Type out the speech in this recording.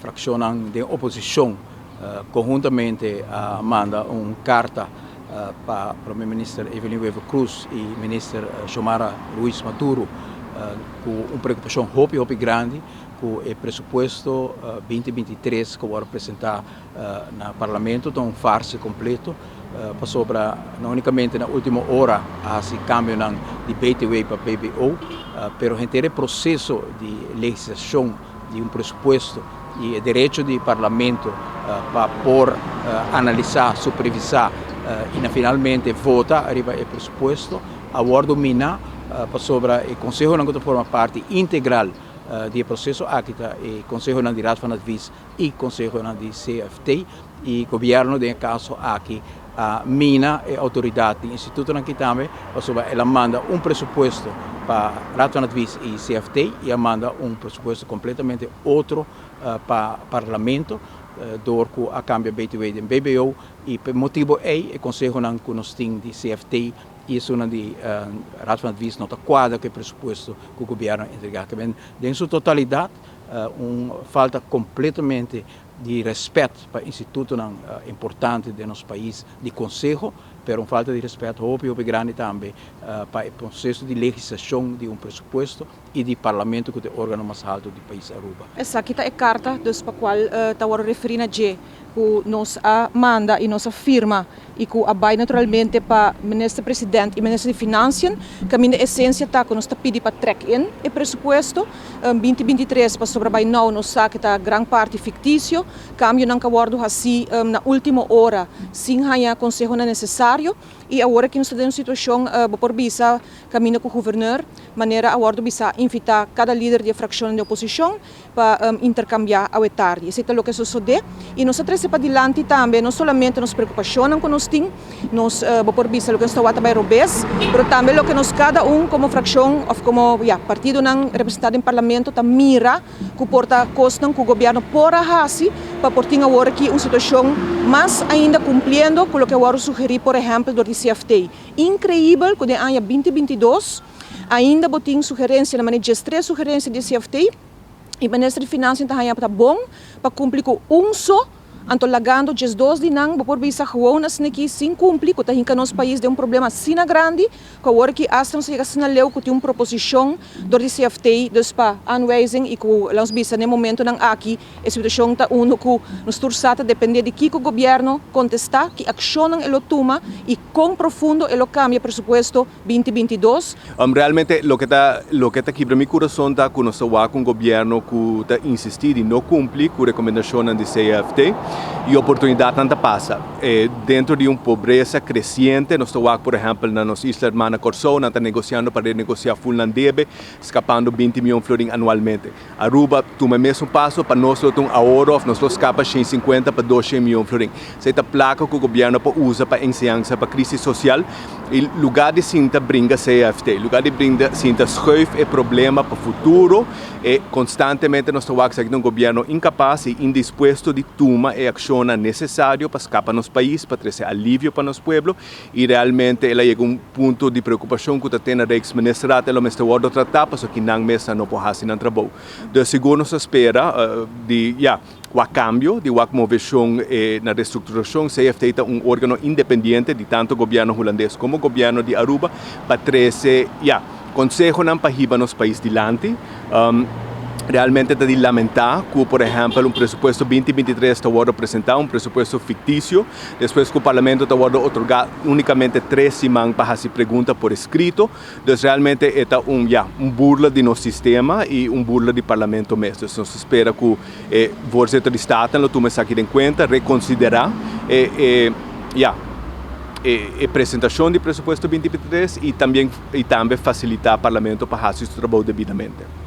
Fraccionnan den oposicion conhuntamente a manda un carta pa Prome Minister Evelyn Wever-Croes y Minister Xiomara Ruiz Maduro cu un preocupacion hopi hopi grandi cu e presupuesto 2023 cu a wordo presenta na Parlamento ta un farse completo, pasobra no unicamente na ultimo ora a haci cambionan di BTW pa BBO, pero henter e proceso di legislacion di un presupuesto y e derecho di Parlamento pa por analisa, supervisa y na finalmente vota ariba e presupuesto a wordo mina, pasobra e consehonan cu ta forma parti integral di e proceso aki ta e consehonan di Raad van Advies y consehonan di CFT, y gobierno den e caso aki a mina e autoridad di institutonan aki tambe, pasobra el a manda un presupuesto pa Raad van Advies y CFT y a manda un presupuesto completamente otro pa Parlamento door cu a cambia BTW den BBO, y pa e motibo ey e consehonan cu nos tin di CFT y esunnan di Raad van Advies no ta cuadra cu e presupuesto cu gobierno a entrega. Den su totalidad un falta completamente di respet pa institutonan importante den nos pais di conseho, pero un falta di respet hopi hopi grandi tambe pa e proceso di legislacion di un presupuesto y di Parlamento, cu ta e organo mas halto di pais Aruba. Esaki ta e carta dus pa cual ta wordo referi na dje cu nos a manda y nos a firma y cu a bay naturalmente pa Minister President y Minister di Financiën, caminda esencia ta cu nos ta pidi pa trek in e presupuesto 2023, pasobra bay now nos sa cu ta gran parti ficticio, cambionan cu a wordo haci na ultimo ora sin haya consehonan necesario. Y awor aki nos ta den un situacion, bo por bisa, caminda cu Gouverneur, manera a wordo bisa, invita cada lider di e fraccionnan di oposicion pa intercambia awe tardi. Esey ta loke a sosode y nos a trece padilanti tambe no solamente nos preocupacionnan cu nos tin, nos, bo por bisa, loke nos ta wak ta bay robes, pero tambe loke nos cada un como fraccion of como, ya, partidonan representa den Parlamento ta mira cu por ta cosnan cu gobierno por a haci pa por tin awor aki un situacion mas ainda cumpliendo cu loke a wordo sugeri, por ehempel, door di CFT. Increibel cu den aña 2022 ainda bo tin sugerencia, na manera 13 sugerencia di CFT, y Minister di Financiën ta haña ta bon pa cumpli cu un so, anto lagando 12 di nan, bo por bisa, gewoon asina aki sin cumpli, cu ta hinca nos pais den un problema asina grandi, cu awor aki hasta nos a yega asina leu cu tin un proposicion door di CFT, dus pa aanwijzing, y cu nos bisa na e momentonan aki e situacion ta uno cu nos tur sa ta depende di kico gobierno contesta, ki accionnan e lo tuma y con profundo e lo cambia presupuesto 2022. Realmente loke ta kibra mi curason ta cu nos ta wak un gobierno cu ta insisti di no cumpli cu recomendacionnan di CFT y oportunidadnan ta pasa. Dentro di un pobresa creciente nos ta wak, por ehempel, na nos isla hermana Corsou, nan ta negociando pa renegocia full nan debe, scapando 20 miyon florin anualmente. Aruba tuma e mesun paso, pa nos lo ta un ahorro of nos lo scapa 150 pa 200 miyon florin. Esey ta placa cu gobierno por usa pa enseñansa, pa crisis social, y lugar di sinta bringa CFT, lugar di bringa sinta schuif e problema pa futuro, e constantemente nos ta wak esaki ta un gobierno incapaz y indispuesto di tuma e accionnan necesario pa scapa nos pais, pa trece alivio pa nos pueblo. Y realmente el a yega un punto di preocupacion cu ta tene Rijksministerraad e lo mester wordo trata pasobra ki nan mes no por haci nan trabou. Dus sigur nos ta spera di, ya, wak cambio, di wak movecion na restructuracion. CFT ta un organo independiente di tanto gobierno Hulandes como gobierno di Aruba pa trece, ya, consehonan pa hiba nos pais dilanti. Realmente ta di lamenta cu, por ehempel, un presupuesto 2023 ta wordo presenta, un presupuesto ficticio, despues cu Parlamento ta wordo otorga unicamente 3 siman pa haci pregunta por escrito. Dus realmente e ta un, ja, un burla di nos sistema y un burla di Parlamento mes. Dus nos ta spera cu e voorzitter di Staten lo tuma esaki den cuenta, reconsidera e, ja, e presentacion di presupuesto 2023 y tambe facilita Parlamento pa haci su trabou debidamente.